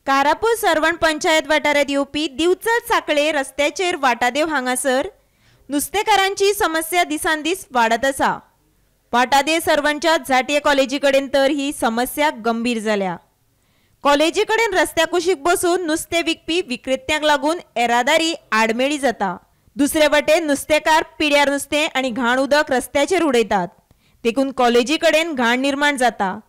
कारापूर सर्वण पंचायत वाठारांत येवपी दिवचल साखळे रस्त्याचेर वाटादेव हांगासर नुस्तेकारांची समस्या दिसान दीस वाडत आसा. वाटादेव सर्वणच्या झांट्ये कॉलेजी कडेन तर ही समस्या गंभीर जाल्या. कॉलेजी कडेन रस्त्या कुशीक बसून नुस्तें विकपी विक्रेत्यांक लागून येरादारी आडमेळी जाता. दुसरे वटेन नुस्तेकार पिड्यार नुस्तें आनी घाण उदक रस्त्याचेर उडयतात, देखून कॉलेजी कडेन घाण निर्माण जाता.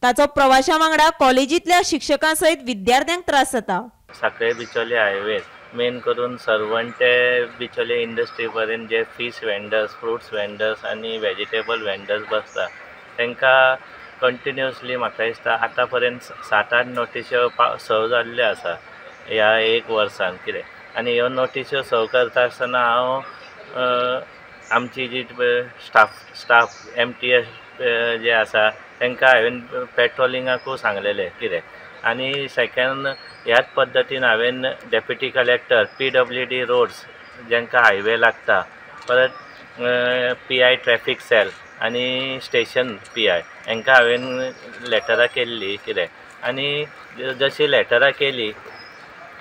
ताचो प्रवाशां वांगडा कॉलेजींतल्या शिक्षकां सयत विद्यार्थ्यांक त्रास जाता. साखळे बिचोले हायवे मेन करून सर्वण ते बिचोले इंडस्ट्री पर्यंत जे फीश वेंडर्स, फ्रुट्स वेंडर्स आनी वेजिटेबल वेंडर्स बसता तांकां कंटिन्युअसली म्हाका दिसता आतां पर्यंत 7-8 नोटिश्यो सर्व जाल्ल्यो आसा ह्या एक वर्सान कितें. आनी ह्यो नोटिश्यो सर्व करता आसतना हांव आमची जी स्टाफ MTS जे आसा तांकां हांवें पेट्रोलिंगाकूय सांगलेलें कितें. आनी सेकेंड ह्याच पद्दतीन हांवें डेप्युटी कलेक्टर, PWD roads जांकां हायवे लागता, परत PI traffic sell आनी स्टेशन PI हांकां हांवें लेटरां केल्ली कितें. आनी जशी लेटरां केली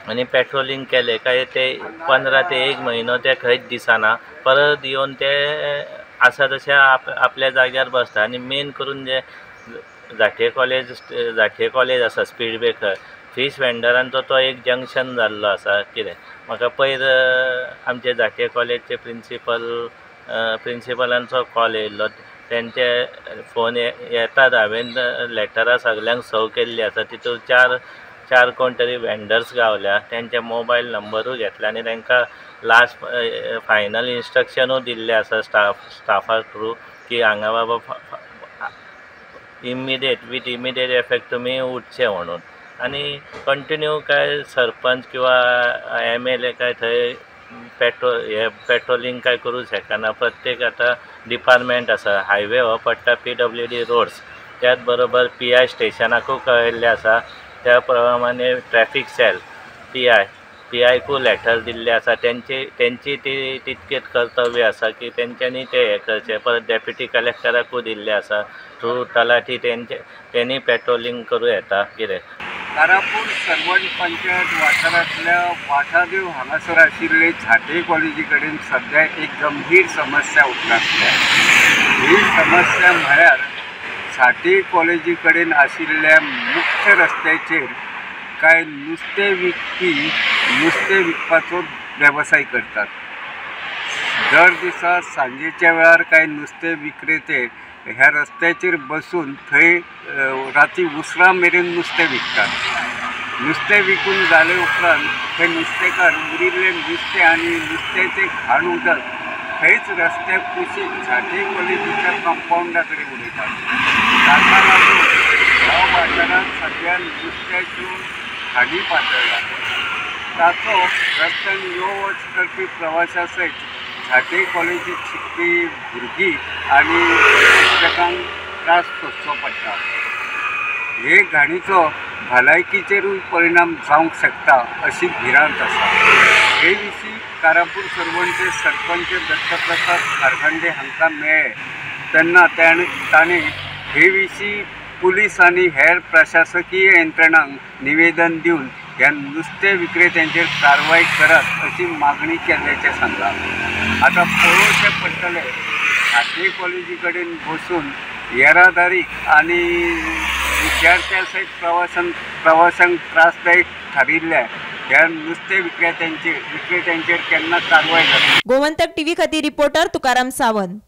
आनी पेट्रोलिंग केलें काय ते 15 ते 1 म्हयनो ते खंयच दिसना, परत येवन ते आसा तशें आपल्या जाग्यार बसता. आनी मेन करून जे झांट्ये कॉलेज आसा स्पीड ब्रेकर, फीश वेंडरांचो तो एक जंक्शन जाल्लो आसा कितें. म्हाका पयर आमचे झांट्ये कॉलेजचे प्रिंसिपलांचो कॉल येयल्लो, तेंचे फोन येतात. हांवें लेटरां सगल्यांक सर्व केल्ली आसा, तितून चार कोण तरी वेंडर्स गावल्या, तेंचे मोबायल नंबरूय घेतले आनी तांकां लास्ट फायनल इन्स्ट्रक्शनूय दिल्लें आसा स्टाफा थ्रू की हांगा बाबा विथ इमिडिएट इफेक्ट तुमी उठचे म्हणून. आनी कंटिन्यू काय सरपंच किंवा MLA काय थंय पेट्रोलिंग काय करूं शकना. प्रत्येक आतां डिपार्टमेंट आसा, हायवे हो पडटा PWD roads, त्याच बरोबर PI स्टेशनाकूय कळयल्लें आसा, त्या प्रमाणे ट्रॅफिक सेल PIकूय लेटर दिल्लें आसा. तेंची ती तितकेच कर्तव्य आसा की तेंच्यांनी तें हें करचें. परत डेप्युटी कलेक्टराकूय दिल्लें आसा थ्रू तलाठी, तेणी पेट्रोलिंग करूं येता कितें. कारापूर सर्वण पंचायत वाठारांतल्या वाठादेव हांगासर आशिल्ले झांट्ये कॉलेजी कडेन सद्या एक गंभीर समस्या उप्रासल्या. ही समस्या म्हळ्यार झांट्ये कॉलेजी कडेन आशिल्ल्या मुख्य रस्त्याचेर कांय नुस्तें विकपी नुस्तें विकपाचो वेवसाय करतात. दर दिसा सांजेच्या वेळार कांय नुस्तें विक्रेते ह्या रस्त्याचेर बसून थंय राती उसरां मेरेन नुस्तें विकतात. नुस्तें विकून जाले उपरांत थंय नुस्तेकार उरिल्लें नुस्तें आनी नुस्त्याचें घाण उदक थंयच रस्त्या कुशीक झांट्ये कॉलेजीच्या कंपावंडा कडेन उडयतात. ताका लागून ह्या वाठारांत सद्या नुस्त्याच्यो घाणी पातळ्ळ्या. ताचो रस्त्यान यो वच करपी प्रवाशां सयत झांट्ये कॉलेजीत शिकपी भुरगीं आनी शिक्षकांक त्रास सोंसचो पडटा. हे घाणीचो भलायकीचेरूय परिणाम जावंक शकता अशी भिरांत आसा. हे विशीं कारापूर सर्वणचे सरपंच दत्तप्रसाद कारखंडे हांकां मेळ्ळे तेन्ना ताणें हे विशीं पुलीस आनी हेर प्रशासकीय यंत्रणांक निवेदन दिवन ह्या नुस्तें विक्रेत्यांचेर कारवाय करात अशी मागणी केल्ल्याचें सांगलां. आतां पळोवचें पडटलें झांट्ये कॉलेजी कडेन बसून येरादारीक आनी विद्यार्थ्यां सयत प्रवाशांक त्रासदायक थारिल्ल्या ह्या नुस्तें विक्रेत्यांचेर केन्ना कारवाय जाता. गोमंतक टीव्ही खातीर रिपोर्टर तुकाराम सावंत.